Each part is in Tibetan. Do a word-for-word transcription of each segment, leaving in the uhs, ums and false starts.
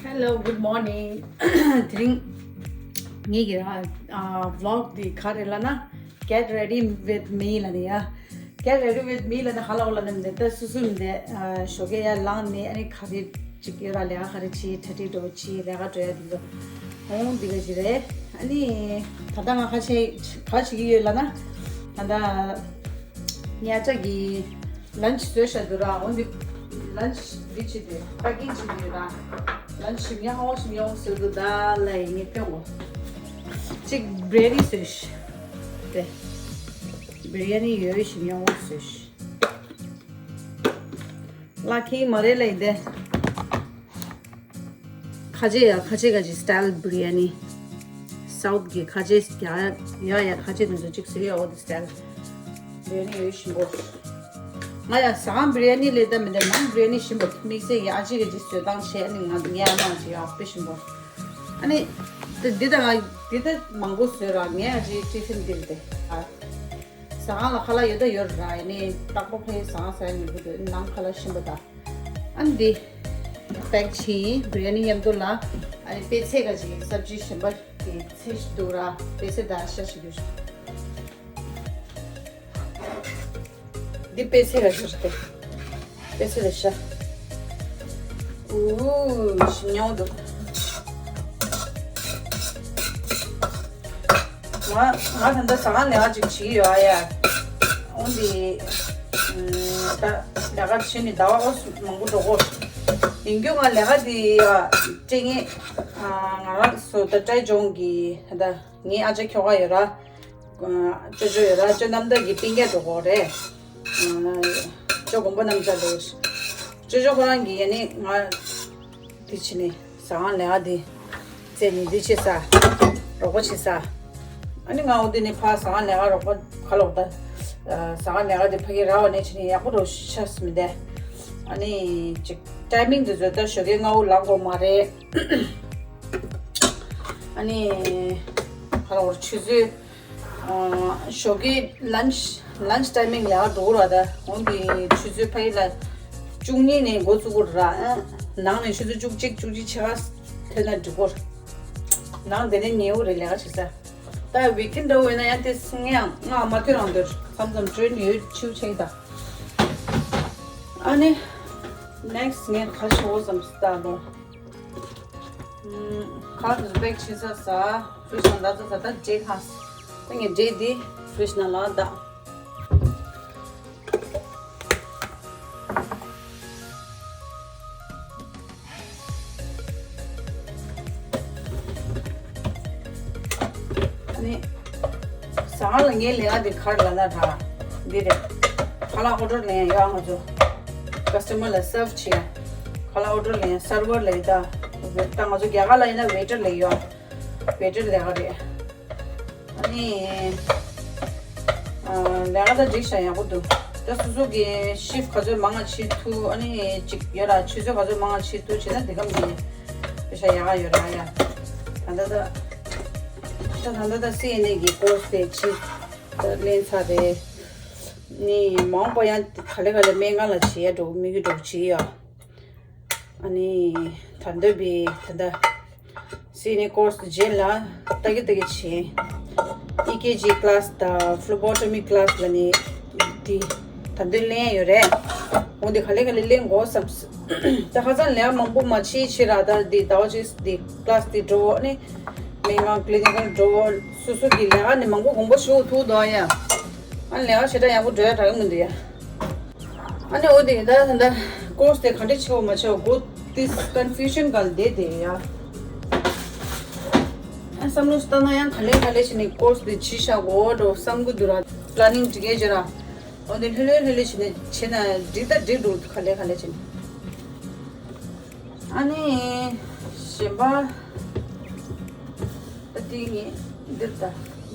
Hello, good morning. དེ་རིང་ངེད་ཀྱི་ར་ཨ་vlog་འདི་ག་རེ་ལབ་ན། Get ready with me་ལབ་ནི་ཡ། Get ready with me་ལབ་ན་ག་ལབ་ལབ་ན་མི་འདི་ད་སུ་སུ་མི་འདི་ཨ་ཞོགས་ཀས་ཡར་ལངས་ནས་ཨ་ནི་ག་རེ་ཅིག་ཡོད་ར། ལས་ཀ་ག་རེ་བྱེད། གྲ་སྒྲིག་འགྲོ་བྱེད། ལས་ཀ་འགྲོ་ཡ་འདི་ཚོ་འོང་འདི་ག་ཅིག་རེད། ཨ་ནི་ད་ལྟ་ང་ཁ་ཆེ་ག་བྱེད་ཀྱི་ཡོད་ལབ་ན། ད་ལྟ་ཉ་ཅག་གི་lunch་བཟོས་བཞག་འདུག་ར། འོ་འདི་lunch་འདི་བྱེད་དུས་packing་བྱེད་དུས་ར། lunch་ཞིམ་ཡང་ཧོ་ཞིམ་ཡང་ཧོ་བཟོས་འདུག་ད་ལ་ཡིན་ངེས་ཕན་གོ། གཅིག་biryani་བཟོས་ཤི། དེ་biryani་ཡོད་ཞིམ་ཡང་ཧོ་བཟོས་ཤི། ལ་ཁེ་མ་རེད་ལ་ཡིན་དེ། ཁ་ཆེ་ཡ་ཁ་ཆེ་ག་ཅིག་style biryani། South་གི་ཁ་ཆེ་ཡ་ཡ་ཁ་ཆེ་དེ་ཚོ་གཅིག་བཟོས་ཡ་འོ་དེ་style་biryani་ཡོད་ཞིམ་པོ། ང་ཡ་ཟ་ཁང་biryani་ལས་ད་མི་འདྲ་ནང་biryani་ཞིམ་པོ་དམིགས་བསལ་གྱི་ཨ་ཅེ་ག་ཅིག་བཟོས་སྟངས་བྱས་ནི་ང་ངའི་ཨ་མ་ཅིག་ཡ་དཔེ་ཞིམ་པོ། ཨ་ནི་དེ་འདི་ད་ང་འདི་ད་མང་པོ་བཟོས་ར། ངའི་ཨ་ཅེ་tiffin་འདིར་དེ་ཨ། ཟ་ཁང་ལ་ཁ་ལག་ཡོད་ད་ཡོད་ར། ཡིན་ནི་རྟག་པར་ཕའི་ཟ་ཁང་ཟ་ཡ་མི་འདུག་ནང་ཁ་ལག་ཞིམ་པོ་ད། ཨ་ནི་འདི་pack་བྱས་biryani་མཉམ་དུ་ལ། ཨ་ནི་པད་ཚལ་ག་ཅིག་སབ་ཇི་གཞན་པ་གི་ཚལ་ཞིག་འདུག་ར། པད་ཚལ་དང་ཤ་ཞིག་འདུག་འདི་པད་ཚལ་ག་ཅིག་རེད། པད་ཚལ་དང་ཤ། ཨུ་ཞིམ་ཉོག་འདུག་ང་ང་ད་ལྟ་ཟ་ཁང་ལས་ཀ་ཅིག་བྱེད་ཀྱི་ཡོད་ཨ་ཡ། འོན་ཏེ་ད་ལས་ཀ་བྱེད་ནི་ཟླ་བ་ཨོ་སུ་མང་པོ་འགྲོ་གོ། ཡིན་རྒྱུ་ང་ལས་ཀ་དེ་ཡ་སྤྲད་ངེས། ང་རང་སུ་ད་ཀྲའི་ཇོང་གི་ད་ངའི་ཨ་ཅག་ཁྱོ་ག་ཡོད་ར། ཅོ་ཅོ་ཡོད་ར། ཅོ་རྣམ་དག་གི་སྤུན་ཀྱག་འགྲོ་གོ་རེད། ཅོ་དགོན་པ་རྣམ་ཅག་ལས། ཅོ་ཅོ་ཁོ་རང་གི་ཡ་ནི་ང་དེ་བྱེད་ནི། ཟ་ཁང་ལས་ཀ་དེ་བཙལ་ནི་འདི་བྱེད་ས། རོགས་པ་བྱེད་ས། ཨ་ནི་ང་འོ་དེ་ནི་ཕ་ཟ་ཁང་ལས་ཀ་རོགས་པ་ཁ་ལོག་ད། ཟ་ཁང་ལས་ཀ་དེ་ཕ་གི་ར་བ་ནས་བྱེད་ནི་ཡག་པོ་རོ་ཤ་སི་མི་འདས། ཨ་ནི་ཅིག་timing་དེ་ཚོ་ད་ཞོགས་ཀས་སྔ་བོ་ལངས་དགོས་མ་རེད། ཨ་ནི་ཁ་ལོག་ཆུ་ཚོད། ཞོགས་ཀའི་lunch lunch timing་ལ་འགྲོ་ར། ད་འོན་ཏེ་ཆུ་ཚོད་ཕ་གི་ལ་བཅུ་གཉིས་ནས་འགོ་བཙུགས་ར། ནང་ནས་ཆུ་ཚོད་བཅུ་གཅིག་བཅུ་གཅིག་ཕྱེད་ཀ་ཐོན་ན་འགྲིག་གོ། ནང་དེ་ནས་ཉལ་བོ་རེད་ལས་ཀ་བྱེད་ས། ད་weekend་འདྲ་བོ་ཡིན་ན་ཡང་དེ་སྔ་ཡང་སྔ་མ་ཐོན་རང་འདོད་མཚམས་མཚམས་train་ཡོད་ཆིའུ་ཆེ་ད། ཨ་ནི་next་ངས་ཁ་ཤོ་བོ་ཙམ་ཟ་ལོ། ཁ་ལག་དེ་ཚོ་pack་བྱེད་ས་ཟ། fridge་ནང་ད་ཚོ་ད་ལྟ་རྗེས་ཁ་ད་ངས་རྗེས་དེ་fridge་ནང་ལ་ད། ཨ་ནི། ཟ་ཁང་ལ་ངའི་ལས་ཀ་དེ་ག་རེ་ལབ་ན་ར། འདི་རེད། ཁ་ལག་order་ལེན་ཡ་ཡོད་ང་ཚོ། customer་ལ་serve་བྱེད་ཡ། ཁ་ལག་order་ལེན་ཡ་server་ལབ་ཡ་ད། ད་ང་ཚོ་རྒྱ་གར་ལ་ཡིན་ན་waiter་ལབ་ཡ་ཡོད། waiter་ལས་ཀ་རེད། ཨ་ནི། ཨ་ལས་ཀ་ད་འགྲིག་ཤག་ཡག་པོ་འདུག་ད་སོ་སོ་གི་shift་ག་ཚོད་མང་ང་བྱེད་ཐུབ། ཨ་ནི་ཅིག་ཡོད་ར། ཆུ་ཚོད་ག་ཚོད་མང་ང་བྱེད་ཐུབ་བྱེད་ན་དེ་གམ་གི་པེ་ཤ་ཡག་ག་ཡོད་ར་ཡ། ད་ད་ད་ད་ད་ད་ད་སི་ཨེན་ཨེ་གི་course་དེ་བྱེད་ད་ལེན་ཚར་རེད། ནི་མ་འོངས་པ་ཡང་ག་ལེ་ག་ལེ་སྨན་ཁང་ལ་བྱེད་ཡ་འགྲོ་དམིགས་ཡུལ་འགྲོ་བྱེད་ཡ། ཨ་ནི་ད་འདོད་པའི་ད་ལྟ་སི་ནི་course་རྗེས་ལ་ལྟ་གི་ལྟ་གི་བྱེད། ཨི་ཀེ་ཇི་class་དང་phlebotomy class་ལ་ནི་དེ་ད་འདོད་ལེན་ཡོད་རེད། འོ་འདི་ག་ལེ་ག་ལེ་ལེན་དགོས་བསམ། ད་ཁ་སང་ལས་མང་པོ་མ་བྱེད་ཕྱིར་ར། ད་འདི་ཟླ་བ་གཅིག་འདི་class་འདི་འགྲོ་ནི་སྨན་ཁང་clinical་འགྲོ། སོ་སོ་གི་ལས་ཀ་ནི་མང་པོ་གོང་པོ་ཞུ་ཐུག་འདུག་ཡ། ཨ་ལས་ཀ་ཞེ་དྲག་ཡག་པོ་འགྲོ་ཡ་དྲག་གི་མི་འདུག་ཡ། ཨ་ནི་འོ་དེ་ད་ད་course་དེ་ག་འདྲ་བྱེད་དགོས་མ་བྱེད་དགོས་དེ་confusion་ག་ལ་བསྡད་དེ་ཡ། ཨ་བསམ་བློ་བཏང་ན་ཡང་ག་ལེ་ག་ལེ་བྱས་ནས་course་དེ་བྱེད་བཞག་དགོས་འགྲོ་བསམ་གི་འདུག་ར། planning་འགྲིག་གས་བྱེད་ར། འོ་དེ་ལྷོད་ལྷོད་ལྷོད་ལྷོད་བྱས་ནས་བྱེད་ན་འགྲིག་ད་འགྲིག་འགྲོ་ག་ལེ་ག་ལེ་བྱས་ནས། ཨ་ནི། གཞན་པ། ཨ་དེ་ངས་འདིར་ད་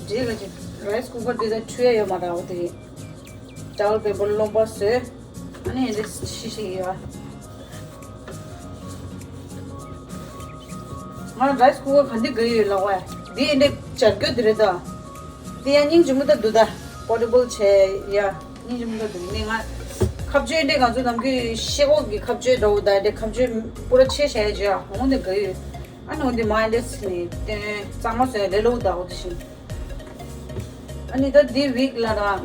འདྲེ་ག་ཅིག་rice cooker་འདི་ད་འཁྲུ་ཡ་ཡོད་མ་རེད། འོ་དེ་towel paper་རློན་པ་བཟོས། ཨ་ནི་འདི་ཤི་ཤི་ཡོད། ང་rice cooker་ག་འདི་ག་ཡོད་ལ་བ་འདི་འདི་སྦྱར་རྒྱུ་འདི་རེད་ད། འདི་ཡང་སྙིང་རྗེ་མོ་ད་འདུག་ད། portable་བྱས་ཡ་སྙིང་རྗེ་མོ་ད་འདུག་ནི་ང་ ཁ་གཅོད་འདི་ང་ཚོ་ནམ་རྒྱུན་ཤེལ་སྒོ་གི་ཁ་གཅོད་འདྲ་བོ་དང་འདི་ཁ་གཅོད་པུ་ར་ཆེ་བྱས་བྱས་འོང་འདི་ག་ཡོད། ཨ་ནི་འོང་འདི་མ་ཡིན་འདི་ནི་སྟོན་གཙང་མ་བཟོས་ལས་སླ་བོ་དག་འོ་དེ་བཞིན། ཨ་ནི་ད་འདི་ཝིག་ལ་ར།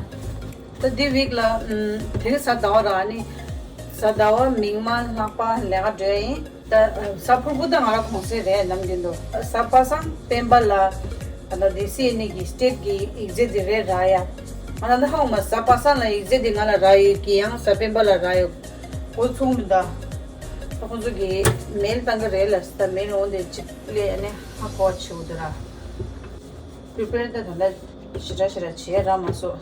ད་འདི་ཝིག་ལ་ཨམ། དེ་རིང་གཟའ་ཟླ་བ་ར། ཨ་ནི་གཟའ་ཟླ་བ་མིག་དམར་ལྷག་པ་ལས་ཀ་འགྲོ་ཡིན། ད་གཟའ་ཕུར་བུ་ད་ང་ར་གུང་སེང་རེད་ནམ་རྒྱུན་དུ། གཟའ་པ་སངས་སྤེན་པ་ལ་ཨ་ད་དེ་སི་ཨེན་ཨེ་གི་སི་ཊེཊ་གི་ཡིག་ཚད་དེ་རེད་རག་ཡ། ང་ད་ད་ཧ་འོ་མ་གཟའ་པ་སངས་ལ་ཡིག་ཚད་དེ་ང་ལ་རག་ཡོད་ཀི་ཡང་གཟའ་སྤེན་པ་ལ་རག་ཡོད། འོ་ཚོང་མི་ད། ད་ཁོང་ཚོ་གི་མེལ་བཏང་གི་རེད་ལ་ད་མེལ་འོང་དེ་གཅིག་ལས་ཨ་ནི་ཧ་གོ་བ་ཆེ་བོ་དེ་ར། པི་རི་པེར་ད་ད་ལ་ཞེ་དྲག་ཞེ་དྲག་བྱེད་ར་མ་སོ།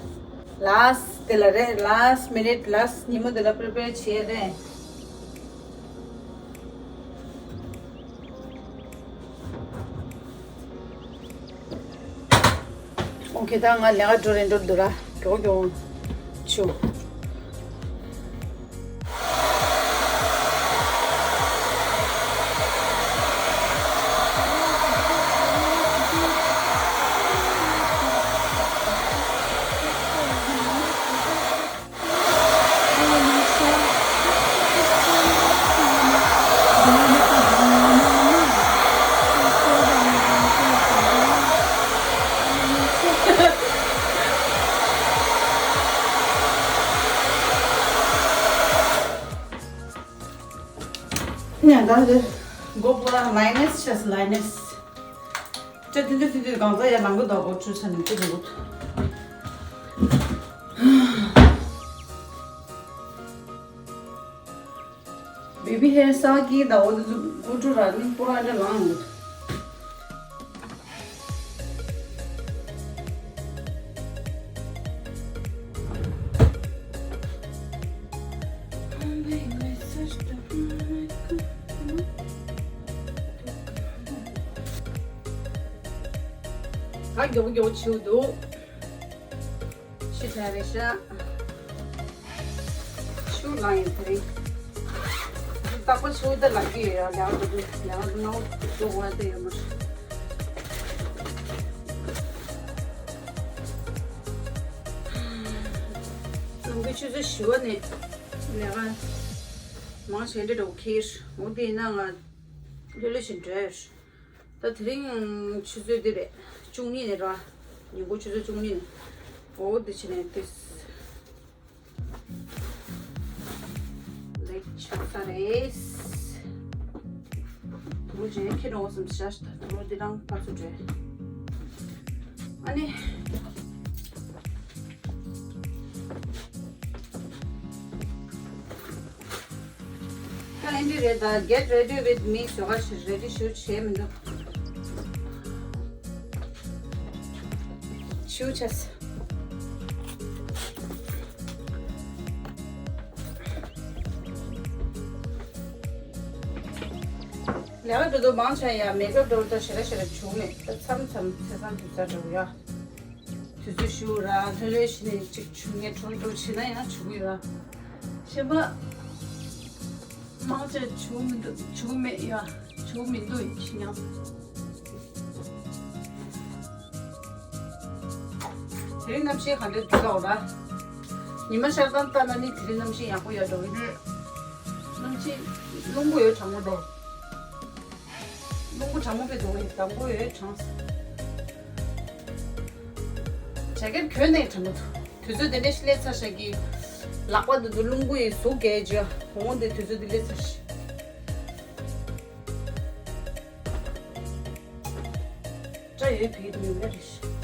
ལཱ་སི་ཊི་དེ་ལ་རེད། ལཱ་སི་ཊི་མི་ནིཊ་ལཱ་སི་ཊི་ཉིན་མོ་དེ་ལ་པི་རི་པེར་བྱེད་རེད། ཨོ་ཁེ། ད་ང་ལས་ཀ་འགྲོ་རན་འགྲོ་འདུག་ར། མགྱོགས་མགྱོགས་བྱུང་། ཉན་ད་དེ་མགོ་པོ་ལ་ལའི་ནས་བྱས། ལའི་ནས། ཅི་དེ་འདྲ་དེ་འདྲ་གང་ཟག་ཡར་ལངས་གི་འདུག་གོ། ཁྲུས་ས་ནས་ཅི་འདུག་གོ། བེ་བི་ཧེར་ས་གི་ཟླ་བོ་དེ་ཚོ་འུ་ཚོ་ར་ནི་པོ་ར་འདྲ་ལངས་ཡོད། ད་མགྱོགས་མགྱོགས་བྱེད་འདུག་ཤི་ཚར་རེད་ཤག་ཆུ་ལངས་ཡོད་དེ་རིང་། རྟག་པར་ཆུ་ད་ལངས་ཀྱི་ཡོད་ཡ། ལས་ཀ་འགྲོ་དུས་ལས་ཀ་འགྲོ་ན་འགྲོ་དགོས་ཡ་ད་ཡོད་མ་རེད། ནམ་རྒྱུན་ཆུ་ཚོད་བཞི་པ་ནས་ལས་ཀ་མང་ཆེ་འདྲ་འགྲོ་ཁེལ། འོ་དེ་ཡིན་ན་ང་ལྷོད་ལྷོད་བྱས་འགྲོ་ཡ་རེད། ད་དེ་རིང་ཆུ་ཚོད་འདི་རེད། བཅུ་གཉིས་ནས་ར། ཉིན་གུང་ཆུ་ཚོད་བཅུ་གཉིས་ནས། འོ་འདི་བྱས་ནས་འདི་ལེགས་ཆགས་ས་རེད། དུ་རུ་རྗེས་ཁྱེད་འགྲོ་བསམ་ཤག་དུ་རུ་འདི་རང་ཕར་ཚུར་འགྲོ། ཨ་ནི། ད་ཨེ་འདྲ་རེད་ད། Get ready with me ཟེར་བ་ཞིག་རེ་ཌི་ཞུ་བྱས་མི་འདུག་ཞུ་བྱས། ལས་ཀ་འགྲོ་དུས་མང་ཆེ་ཡ་མེག་ཨབ་འགྲོ་ད་ཞེ་དྲག་ཞེ་དྲག་བྱུག་མེད། ད་མཚམས་མཚམས་ཚེས་བཟང་དུས་ཚོད་འགྲོ་ཡ། དུས་ཚོད་ཞུ་ར་ལྷོད་ལྷོད་བྱས་ནས་ཅིག་བྱུག་ངས་འགྲོ་འགྲོ་བྱས་ན་ཡང་བྱུག་གི་ཡོད་ར། གཞན་པ་མང་ཆེ་བྱུག་མི་འདུག་བྱུག་མེད་ཡ། བྱུག་མི་འདུག་ཡིན་ཡང་། དེ་རིང་གནམ་གཤིས་ག་འདྲ་འདུག་ལོག་ར། ཉི་མ་ཤར་སྟངས་ལྟ་ན་ནི་དེ་རིང་གནམ་གཤིས་ཡག་པོ་ཡོད་འགྲོ་གི་རེད། གནམ་གཤིས་རླུང་བུ་ཡོད་གྲང་མོ་འདུག་རླུང་བུ་གྲང་མོ་དཔེ་འདུག་གི་དང་པོ་ཡོད་གྲང་། ཇེ་ཀེཊ་གྱོན་ནས་གྲང་མོ་འདུག་དུས་ཚོད་དེ་འདྲ་ཞིག་སླེབས་ཚར་ཤག་གི། ལག་པ་འདི་ཚོ་རླུང་བུ་ཡིས་ཟུག་གས་བརྗོད་འོང་དེ་དུས་ཚོད་འདི་སླེབས་ཚར་ཤག་སྐྲ་ཡོད་བི་ནུས་ལ་རེ་ཞིག་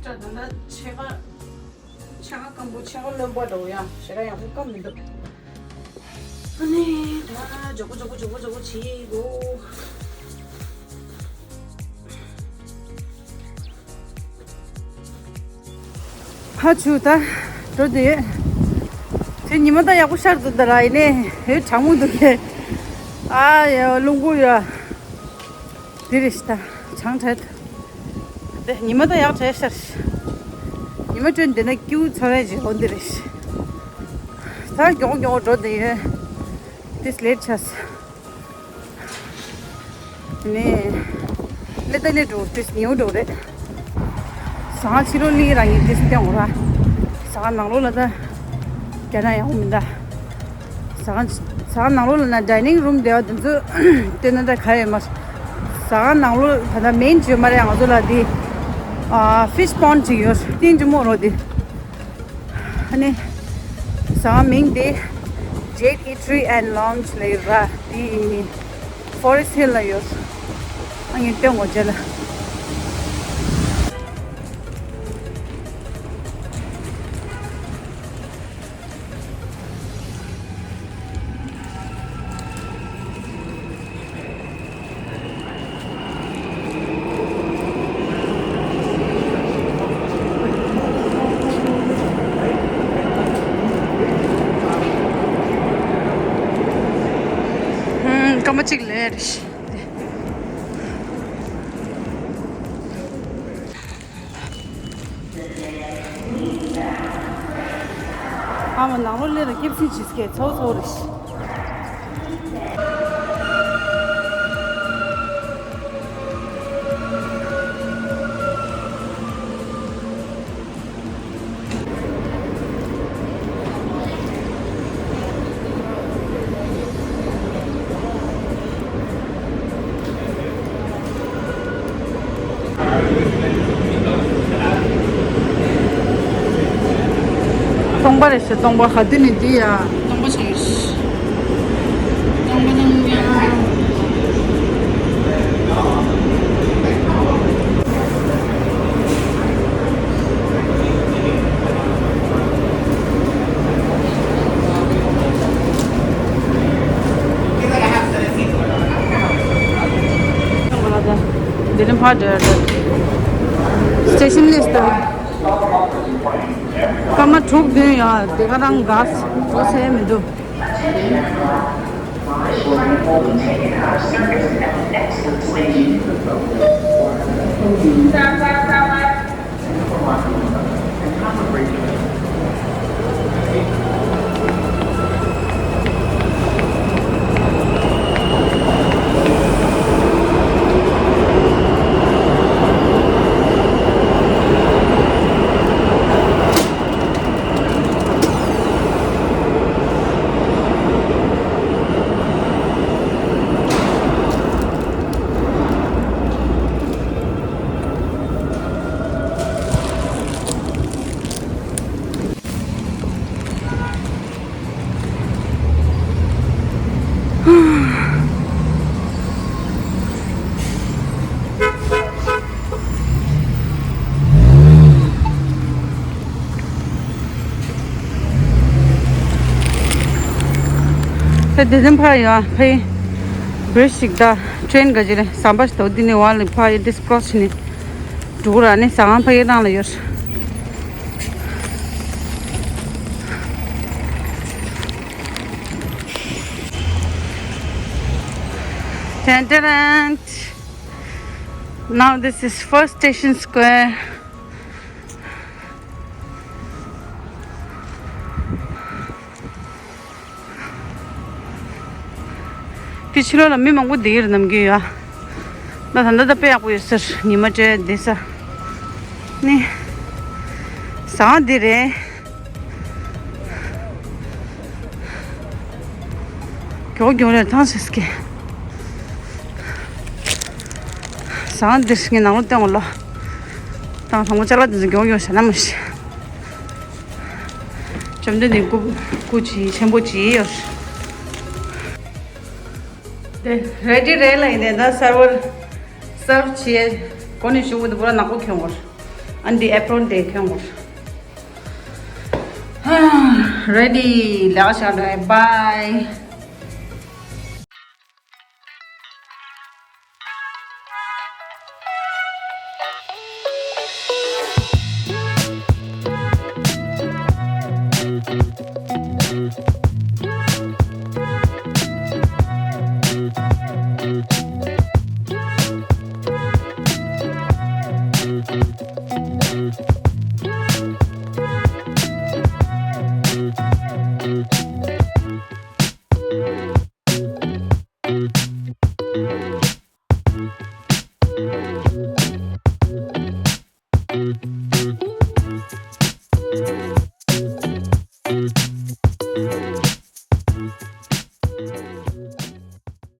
ད་ལྟ་ཕྱེད་ཀ་ཕྱེད་ཀ་སྐམ་པོ་ཕྱེད་ཀ་རློན་པ་འདྲ་བོ་ཡ་ཞེ་དྲག་ཡག་པོ་སྐམ་མི་འདུག་ཨ་ནི་ད་མགྱོགས་པོ་མགྱོགས་པོ་མགྱོགས་པོ་མགྱོགས་པོ་བྱེད་དགོས། ཧ་ཆུ་ད་འགྲོ་དེ་ཡོད། དེ་ཉི་མ་ད་ཡག་པོ་ཤར་འདུག་ད་ར་ཡིན་ནས་ཡོད་གྲང་མོ་འདུག་གས། ཨ་ཡ་རླུང་བུ་ཡ། དེ་རེད་ཤི་ད་ཆང་བྲལ། དེ་ཉི་མ་ད་ཡག་བྲལ་ཤར་ཤི། ཉི་མ་སྤྲོད་འདི་ན་ཀྱུ་ཚ་བས་ཇི་འོ་འདི་རེད་ཤི། ད་མགྱོགས་མགྱོགས་འགྲོ་དེ་ཡོད། དེ་སླེབས་ཆ་སི། ནས་ལེ་ཏ་ལེ་འགྲོ་ཏིས་ཉེའུ་འགྲོ་རེད། ཟ་ཁང་ཕྱི་ལོགས་ལི་རང་ཡིན་ཏིས་སྟེང་འོ་ར། ཟ་ཁང་ནང་ལོགས་ལ་ད་རྒྱ་ནག་ཡང་མི་འདྲ། ཟ་ཁང་ཟ་ཁང་ནང་ལོགས་ལ་ན་ཌའི་ནིང་རུམ་དེ་བ་དེ་ཚོ་སྟོན་ན་འདྲ་ག་ཡོད་མ། ཟ་ཁང་ནང་ལོགས་ད་ལྟ་མེན་བརྗོད་མ་རེད་ང་ཚོ་ལ་དེ། ཕིཤ་པོན་ཅིག་ཡོད་སྟེང་ཅི་མོ་རོ་དེ། ཨ་ནི། ཟ་ཁང་མིང་དེ་Jade Eatery and Lounge ལ་ཡོད་ར། དེ་Forest Hill ལ་ཡོད། ཨ་ངས་སྟོན་དགོས་བྱས་ལ། ཧུམ། སྐར་མ་གཅིག་ལས་རེད། ཨ་མ་ནང་ལོགས་སླེབས་ལ་སྐྱིད་སིད་བྱེད་སྐད་ཚོ་ཚོ་རེད། སྟོང་པ་རེད་ཤག་སྟོང་པ་ག་དུས་ནས་འདི་ཡ། སྟོང་པ་ཆགས་ཤག་སྟོང་པ་དང་ཡ། འདི་ནི་ཕར་འགྲོ་ཡ་རེད། སི་ཊེ་ཤན་ལིས་ཏ། སྐར་མ་དྲུག་བདུན་ཡ་དེ་ག་རང་ག་འགྲོ་ས་ཡ་མི་འདུག་ད་དེ་ཙམ་ཕར་ཡོང་ཕ་ཡི་བི་རི་ཇི་ཞིག་ད་ཊེ་རེན་ག་ཅི་རེད་ཟམ་པ་ཞིག་འདུག་འདི་ནས་བ་ལ་ཕ་ཡི་ཌིས་ཀོ་སི་ནས་འགྲོ་ར་ནས་ཟ་ཁང་ཕ་ཡི་རང་ལ་ཡོད། ཏན་ཏན། Now this is First Station Square. དེ་ཕྱི་ལོགས་ལ་མི་མང་པོ་བསྡད་ཡོད་རེད་ནམ་རྒྱུན་ཡ། ད་ད་ལྟ་ད་དཔེ་ཡག་པོ་ཡོད་ས་རེད་ཉི་མ་སྤྲད་བསྡད་ས། ནི། ཟ་ཁང་འདི་རེད། མགྱོགས་མགྱོགས་རེད་ཐང་ཆད་སྐད། ཟ་ཁང་འདིར་ངས་ནང་ལོགས་བསྟན་འོང་ལོ། ཐང་དང་པོ་ཅ་ལག་འདི་ཚོ་མགྱོགས་མགྱོགས་བྱས་ན་མ་ཤེས། བཅོམ་ལྡན་འདས་སྐུ་སྐུ་ཅིག་ཆེན་པོ་ཅིག་ཡོད། དེ་རེ་ཌི་རེད་ལ་ཡིན་ནས་ད་སར་བར་སར་བྱས་གོ་ནས་བཞུགས་པ་འདི་པོ་ར་ནག་པོ་ཁྱོད་ངོར། ཨ་འདི་apron དེ་གྱོན་དགོས། Ready. ལས་ཀ་བྱ་འགྲོ། Bye.